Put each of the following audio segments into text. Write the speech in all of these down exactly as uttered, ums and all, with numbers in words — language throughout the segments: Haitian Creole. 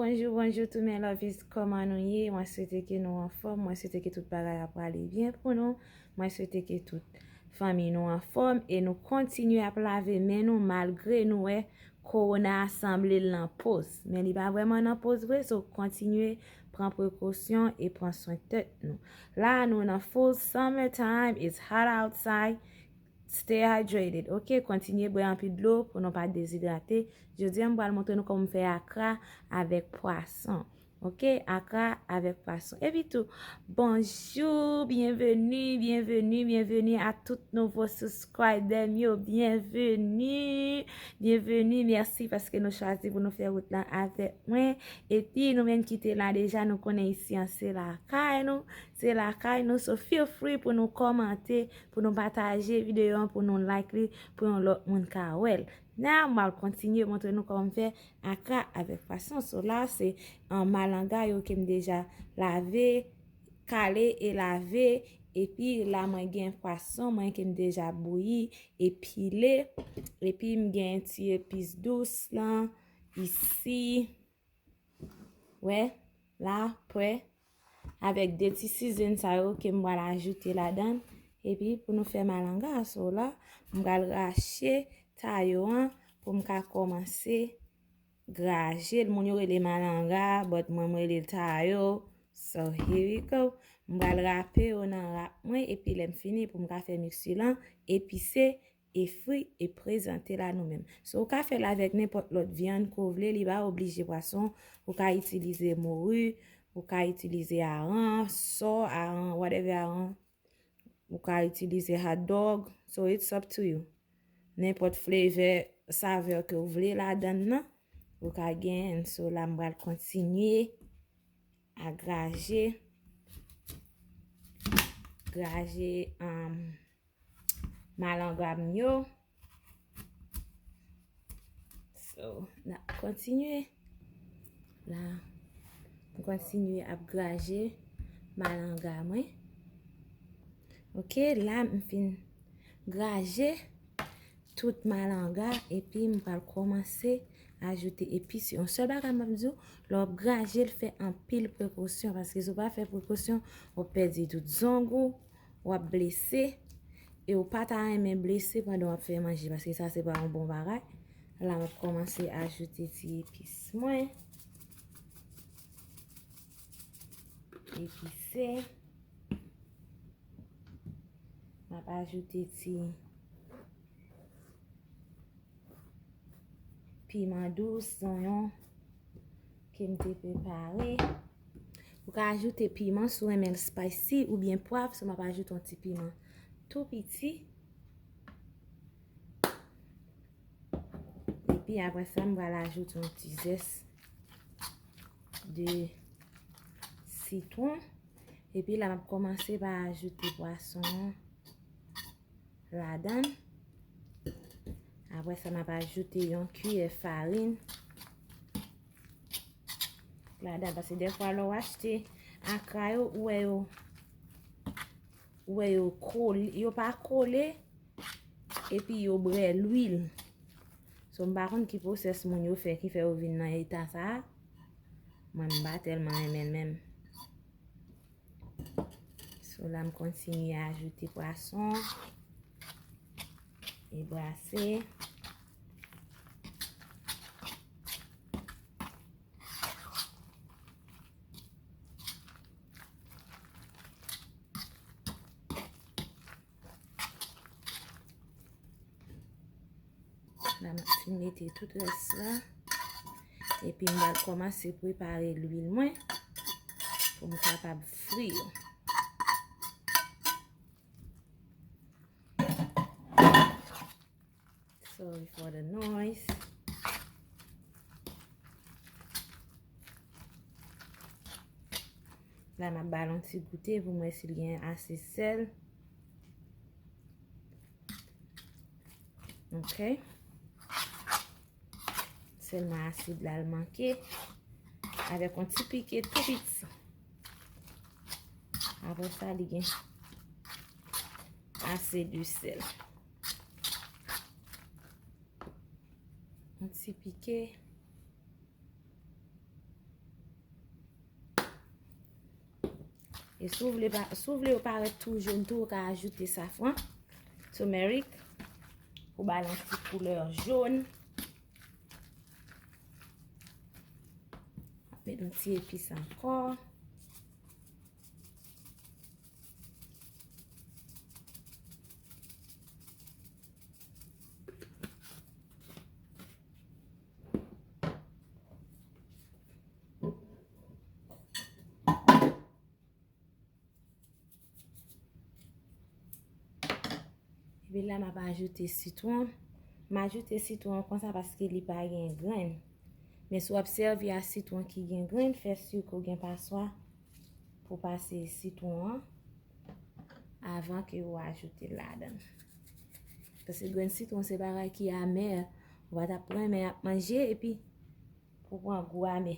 Bonjou, bonjou tout mes lovies, kòman nou ye? Mwen swete ke nou anfòm, mwen swete ke tout bagay ap prale byen pou nou. Mwen swete ke tout fanmi nou anfòm e nou kontinye ap lave men nou malgre nou wè kowona a sanble l nan poz. Men li pa vrèman nan poz vre, so kontinye pran prekosyon e pran swen tèt nou. La nou nan full summer time, it's hot outside. Stay hydrated, ok? Kontinye bwè anpil dlo pou nou pa dezidrate. Jodi a, m pral montre nou kòman m fè akra avèk pwason. Ok? Akra avèk pwason. Epi tou, bonjou, byenveni, byenveni, byenveni a tout nouvo subscriber m yo. Byenveni, byenveni, mèsi paske nou chwazi pou nou fè wout lan avèk mwen. Epi nou menm ki te la deja, nou konnen isi an se lakay nou. Se lakay nou, so feel free pou nou kòmante, pou nou pataje videyo an, pou nou like li, pou yon lòt moun ka wè l. Now, m al kontinye montre nou kòman m fè akra avèk pwason. So la, se an malanga yo ke m deja lave, kale e lave. Epi la, mwen gen pwason mwen ke m deja bouyi e pile. Epi m gen ti epis dous lan isi. Wè, la, pwè. Avèk de ti season sa yo ke m pral ajoute ladan l. Epi pou nou fè malanga, so la, m pral rache tayo an pou m ka kòmanse graje l. Moun yo rele malanga, but mwen, mwen rele l tayo. So, here we go. M pral rape yo nan rap mwen, epi lè m fini pou m ka fè miksi lan, epise, e fri e prezante l a nou menm. So, ou ka fè l avèk nenpòt lòt vyann ke w vle, li pa oblije pwason. Ou ka itilize mori, ou ka itilize aran, sò aran, whatever aran. Ou ka itilize hot dog. So, it's up to you. Nenpòt flavor, savè ke w vle ladan l nan, ou ka genyen. So, la m pral kontinye a graje, graje, um, malanga m yo. So, n ap kontinye. La, m kontinye ap graje malanga mwen. Ok, la m fin graje tout malanga, epi m pral kòmanse ajoute epis yo. Yon sèl bagay m ap di w, lè w ap graje l, fè anpil prekosyon, paske si w pa fè prekosyon, w ap pèdi tout zong ou, w ap blese, e w pa ta renmen blese pandan w ap fè manje, paske sa se pa yon bon bagay. La, m ap kòmanse ajoute ti epis mwen. Epise. M ap ajoute ti piman dous, zonyon ke m te prepare. Ou ka ajoute piman si w renmen l spicy oubyen pwav, so m ap ajoute yon ti piman tou piti. Epi apre sa, m pral ajoute yon ti zès de sitwon. Epi la, m ap kòmanse pa ajoute pwason an ladan l. Apre sa, m ap ajoute yon kiyè farin ladan l, paske dèfwa lè w achte akra yo, ou wè yo, ou wè yo kole, yo pa kole, epi yo brè lwil. So, m pa konn ki pwosès moun yo fè ki fè yo vin nan eta sa a. Mwen, m pa tèlman renmen l menm. So, la, m kontinye ajoute pwason e brase. La, m ap fin mete tout rès la. Epi m pral kòmanse prepare lwil mwen pou m kapab fri yo. Sorry for the noise. La, m ap ba l yon ti goute pou m wè si l gen ase sèl. Ok. Sèlman asid la l manke. Avèk yon ti pike tou piti. Apre sa, li gen ase de sèl. Yon ti pike. E si w vle pa, si w vle yo parèt tou jòn tou, ou ka ajoute safran, turmeric, pou ba l yon ti koulè jòn. Met yon ti epis ankò. Epi la, m ap ajoute sitwon. M ajoute sitwon konsa paske li pa gen grenn. Men si w ap sèvi a sitwon ki gen grenn, fè si ke w gen paswa pou pase sitwon an avan ke w ajoute l ladan. Paske grenn sitwon se bagay ki amè. Ou pa t ap renmen ap manje epi pou pran gou amè.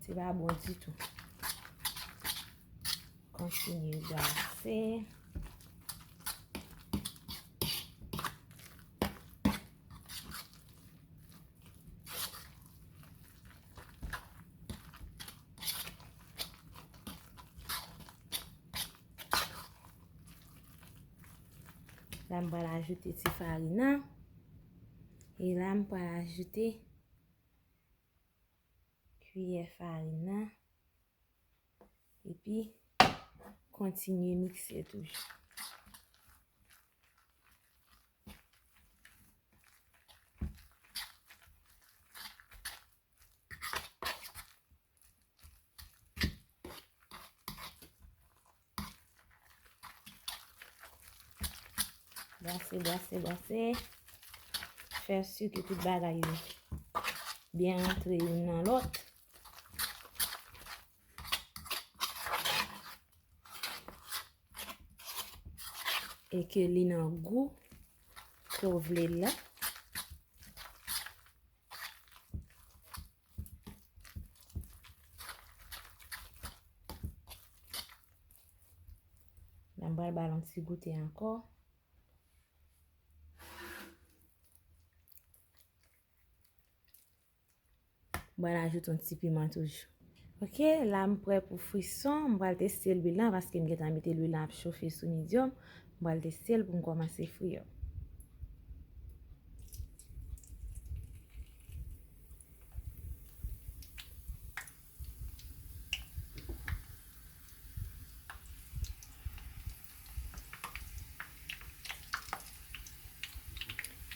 Se pa bon ditou. Kontinye brase. La, m pral ajoute ti farin nan. E la, m pral ajoute kiyè farin nan. Epi, kontinye mikse toujou. Brase, brase, brase. Fè si ke tout bagay yo byen rantre youn nan lòt. E ke li nan gou ke w vle l la. La, m pral ba l yon ti goute ankò. M pral ajoute yon ti piman toujou. Ok, la m prè pou frison. M pral teste lwil lan paske m gentan mete lwil lan ap chofe sou medium. M pral teste l pou m kòmanse fri yo.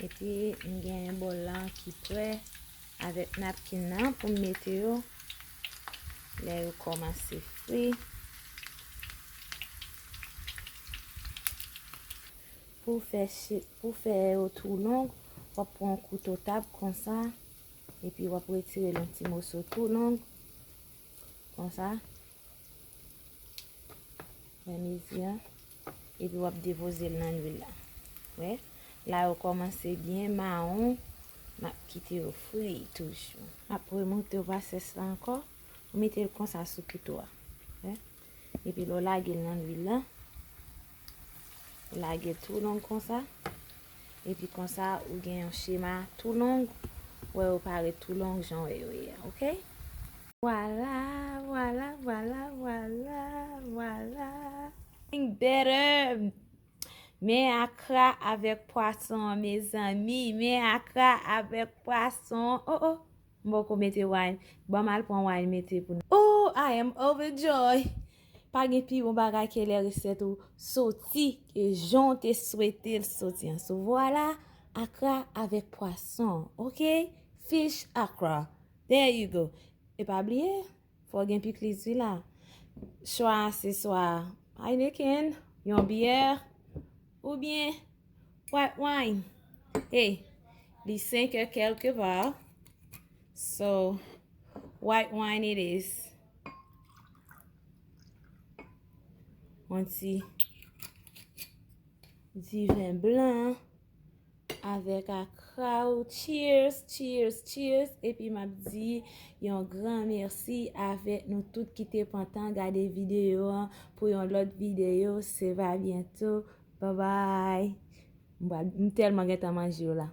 Epi, m gen bòl lan ki prè avèk napkin nan pou m mete yo lè yo kòmanse fri. Pou fè, pou fè yo tou long, w ap pran yon kouto tab konsa, epi w ap retire l yon ti moso tou long, konsa. Wè mezi an. Epi w ap depoze l nan lwil la. Wè? La yo kòmanse byen mawon. M ap kite yo fri toujou. M ap remonte w pa sès la ankò. Ou mete l konsa sou kouto a. Wè? Epi lè w lage l nan lwil la, ou lage l tou long konsa. Epi konsa, ou gen yon chema tou long. Wè yo parèt tou long jan w wè yo ye a, ok? Vwala, vwala, vwala, vwala, vwala. Better. Men akra avèk pwason, mezanmi. Men akra avèk pwason. Oh, oh. M poko mete wine. Ban m al pran wine mete pou nou. Oh, I am overjoy. Pa gen pi bon bagay ke lè resèt ou soti ke jan w te swete l soti an. So, vwala, akra avèk pwason. Ok? Fish akra. There you go. E pa bliye, fò w gen pikliz wi la. Chwa a se swa Heineken, yon byè, oubyen white wine. Hey, li senk è kèlke pa. So, white wine it is. Yon ti diven blan avèk akra w. Cheers, cheers, cheers. Epi m ap di yon gran mèsi avèk nou tout ki te pran tan gade videyo an. Pou yon lòt videyo, se va byento. Bye bye. M pral, m tèlman gentan manje yo la.